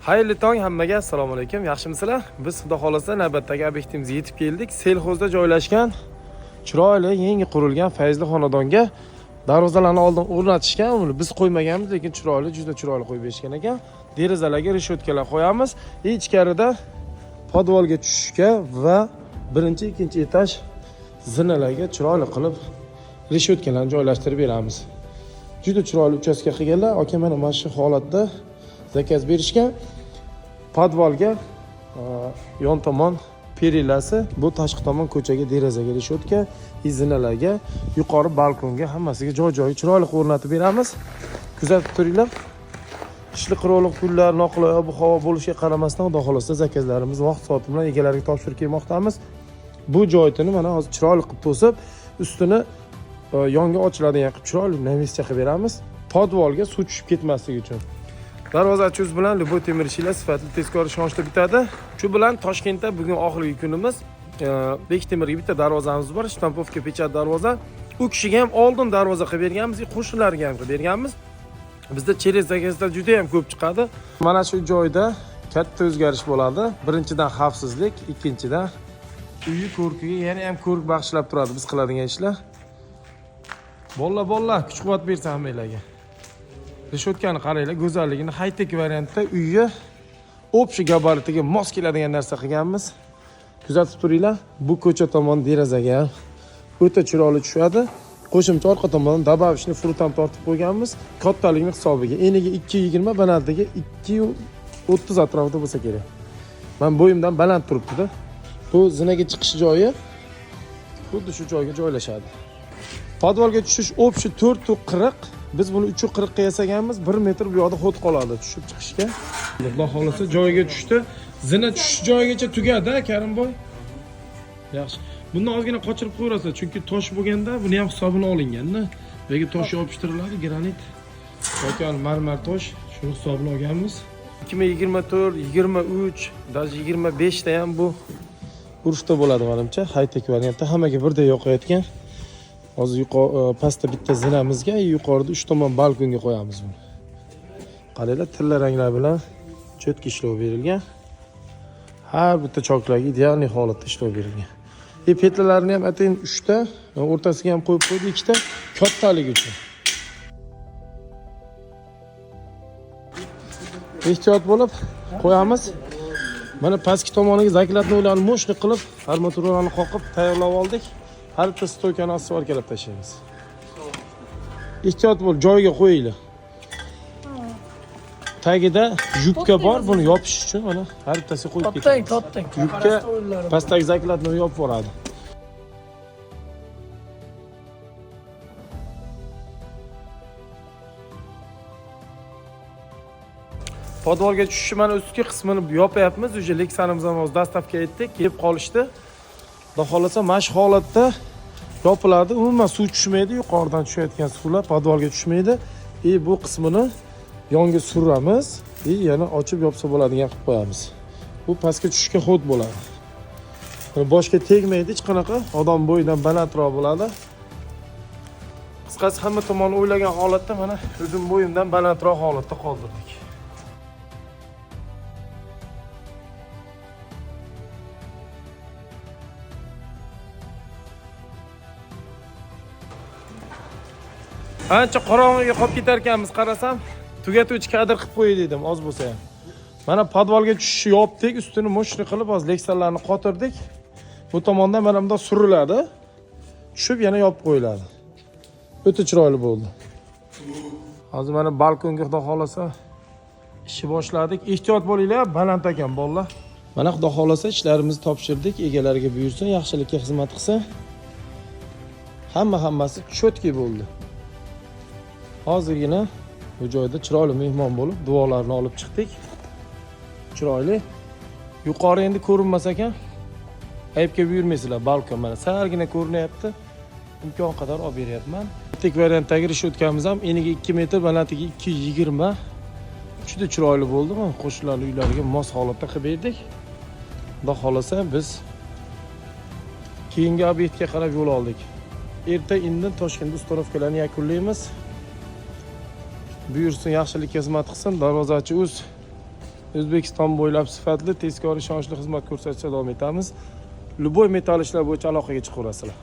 Xayrli tong hammaga, assalomu alaykum. Yaxshimisizlar? Biz xudo xolasa navbatdagi obyektimizga yetib keldik. Selxozda joylashgan chiroyli, yangi qurilgan fayzli xonadonga darvozalarni oldin o'rnatishgan, uni biz qo'ymaganmiz, lekin chiroyli, juda chiroyli qo'yib berishgan ekan. Derazalarga reshotkalar qo'yamiz. Ichkarida podvalga tushishga va birinchi, ikkinchi etaj zinalarga chiroyli qilib reshotkalarni joylashtirib beramiz. Juda chiroyli uchastka qilganlar. Aka mana shu holatda zakaz berishgan. Podvalga yon tomon perilasi, bu tashqi tomon ko'chaga derazaga reshotka, zinalarga, yuqori balkonga hammasiga joy-joyi chiroyli qilib o'rnatib beramiz. Kuzatib turinglar. Ishli qiroliq kunlar, noqulay ob-havo bo'lishiga qaramasdan, xudo xolasa zakazlarimiz vaqt soati bilan egalariga topshirib kelmoqdamiz. Bu joyini mana hozir chiroyli qilib to'sib, ustini yonga ochiladigan qilib chiroyli навесча qilib beramiz. Podvalga suv tushib ketmasligi uchun. Darvozachi uz bilan любой temir ishlar sifatli, tezkor, ishonchli bitadi. Shu bilan Toshkentda bugun oxirgi kunimiz. Bektemirga bitta darvozamiz bor, shtampovka pechat darvoza. U kishiga ham oldin darvoza qilib berganmiz, qo'shnilarga ham qilib berganmiz. Bizda через zakazlar juda ham ko'p chiqadi. Mana shu joyda katta o'zgarish bo'ladi. Birinchidan xavfsizlik, ikkinchidan uyi ko'rkiga yana ham ko'rk bag'ishlab turadi biz qiladigan ishlar. Bolalar, bolalar, kuch-quvvat bersin hammanglarga. Reshotkani qaranglar, go'zalligini high-tech variantda uyga общий gabaritiga mos keladigan narsa qilganmiz. Kuzatib turinglar, bu ko'cha tomon derazaga ham o'ta chiroyli tushadi. Qo'shimcha orqa tomondan добавочный фрут ham tortib qo'yganmiz. Kattaligini hisobiga eniga 2.20, balandligi 2.30 atrofida bo'lsa kerak. Men bo'yimdan baland turibdi-da. Bu zinaga chiqish joyi xuddi shu joyga joylashadi. Podvalga tushish общий 4.40. Biz buni 3.40 ga yasaganmiz. 1 metr bu yoqda xod qoladi tushib chiqishga. Xudo xolasa joyiga tushdi. Zina tushish joyigacha tugadi, Karimboy. Yaxshi. Bundan ozgina qochirib qo'yasiz, chunki tosh bo'lganda buni ham hisobini olinganda. Bu yerga tosh yopishtiriladi, granit yoki marmar tosh, shuni hisobini olganmiz. 2024, 23, даже 25 da ham bu urfda bo'ladi menimcha. High-tech variantda hammaga birdek yoqayotgan. Hozir pastda bitta zinamizga, yuqorida 3 tomon balkonga qo'yamiz buni. Qaranglar, tilla ranglar bilan cho'tka ishlov berilgan. Har bitta choklarga idealniy holatda ishlov berilgan. Petlalarni ham atayin 3 ta, o'rtasiga ham qo'yib qo'ydik 2 ta kattaligi uchun. Ehtiyot bo'lib qo'yamiz. Mana pastki tomoniga zakladnoylarni мощный qilib, armaturalarni qoqib tayyorlab oldik. Har bitta stoykani svarkalab tashlaymiz. Ehtiyot bo'l, joyiga qo'yinglar. Tagida yubka bor, buni yopish uchun mana har bittasiga qo'yib Topding, ketamiz. topding. Yubka pastdagi zakladni yopib yuboradi. Podvalga tushishi mana ustki qismini yopyapmiz. Уже Lexanimiz ham hozir dostavka etdik, kelib qolishdi. Xudo xolasa mana shu holatda yopiladi. Umuman suv tushmaydi, yuqoridan tushayotgan suvlar podvalga tushmaydi. Bu qismini yonga suramiz, yana ochib yopsa bo'ladigan qilib qo'yamiz. Bu pastga tushishga xod bo'ladi. Boshga tegmaydi hech qanaqa, odam bo'yidan balandroq bo'ladi. Qisqasi hamma tomonni o'ylagan holatda mana o'zim bo'yimdan balandroq holatda qoldirdik. Ancha qorong'iga qolib ketar ekanmiz, qarasam, tugatuvchi kadr qilib qo'yay dedim, oz bo'lsa ham. Mana podvalga tushishni yopdik, ustini мощный qilib hozir leksalarni qotirdik. Bu tomondan mana bundoq suriladi. Tushib yana yopib qo'yiladi. O'ta chiroyli bo'ldi. Hozir mana balkonga xudo xolasa ishni boshladik. Ehtiyot bo'linglar, baland ekan bolalar. Mana xudo xolasa ishlarimizni topshirdik, egalariga buyursin, yaxshilikka xizmat qilsin. Hammasi cho'tki bo'ldi. Hozirgina bu joyda chiroyli mehmon bo'lib, duolarni olib chiqdik. Chiroyli. Yuqori endi ko'rinmas ekan. Aybga buyurmaysizlar, balkon mana salgina ko'rinyapti. Imkon qadar olib beryapman. Tek variantdagi reshotkamiz ham eniga 2 metr, balandligi 2.20. Juda chiroyli bo'ldi. Mana qo'shnilar uylariga mos holatda qilib berdik. Xudo xolasa biz keyingi obyektga qarab yo'l oldik. Erta indin Toshkentda uстановkalarni yakunlaymiz. Buyursin, yaxshilikka xizmat qilsin. Darvozachi uz. O'zbekiston bo'ylab sifatli, tezkor, ishonchli xizmat ko'rsatishda davom etamiz. Любой metall ishlar bo'yicha aloqaga chiqaverasizlar.